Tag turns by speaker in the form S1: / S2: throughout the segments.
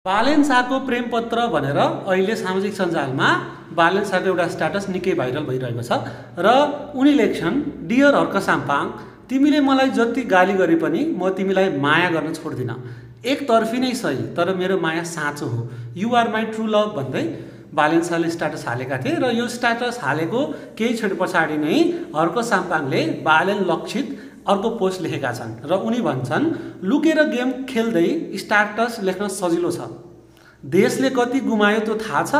S1: बालेन शाहको प्रेमपत्र भनेर अहिले सामाजिक सञ्जालमा बालेन शाहको एउटा स्ट्याटस निकै भाइरल भइरहेको छ र उनी लेख्छन्, डियर हर्क साम्पाङ, तिमीले मलाई जति गाली गरे पनि म तिमीलाई माया गर्न छोड्दिन। एकतर्फी नै सही, तर मेरो माया साँचो हो। You are my true love भन्दै बालेन शाहले स्ट्याटस हालेका थिए र यो स्ट्याटस हालेको केही क्षण पछाडि नै हर्क साम्पाङले बालेन लक्षित अर्को पोस्ट लेखेका छन् र उनी भन्छन्, लुकेर गेम खेल्दै स्ट्याटस लेख्न सजिलो छ। देशले कति गुमायो त्यो थाहा छ?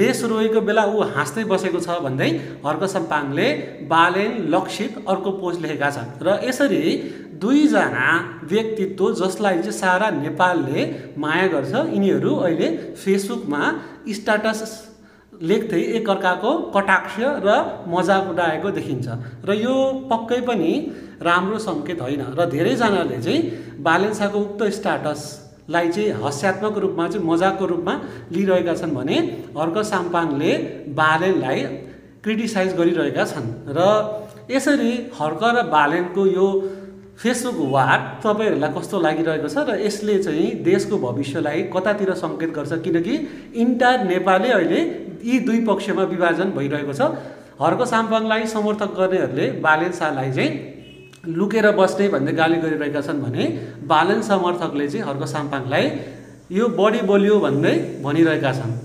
S1: देश रोएको बेला ऊ हाँस्दै बसेको छ भन्दै हर्क साम्पाङले बालेन लक्षित अर्को पोस्ट लेखेका छन् र यसरी दुईजना व्यक्तित्व जसलाई चाहिँ सारा नेपालले माया गर्छ, यिनीहरू अहिले फेसबुकमा स्ट्याटस लेख्दै एकअर्काको कटाक्ष र मजाक उडाएको देखिन्छ र यो पक्कै पनि राम्रो सङ्केत होइन र धेरैजनाले चाहिँ बालेन शाहको उक्त स्ट्याटसलाई चाहिँ हास्यात्मक रूपमा चाहिँ मजाकको रूपमा लिइरहेका छन् भने हर्क साम्पाङले बालेनलाई क्रिटिसाइज गरिरहेका छन् र यसरी हर्क र बालेनको यो फेसबुक वार तपाईँहरूलाई कस्तो लागिरहेको छ र यसले चाहिँ देशको भविष्यलाई कतातिर सङ्केत गर्छ, किनकि इन्टायर नेपालले अहिले यी दुई पक्षमा विभाजन भइरहेको छ। हर्क साम्पाङलाई समर्थक गर्नेहरूले बालेन शाहलाई चाहिँ लुकेर बस्ने भन्दै गाली गरिरहेका छन् भने बालेन समर्थकले चाहिँ हर्क साम्पाङलाई यो बढी बोलियो भन्दै भनिरहेका छन्।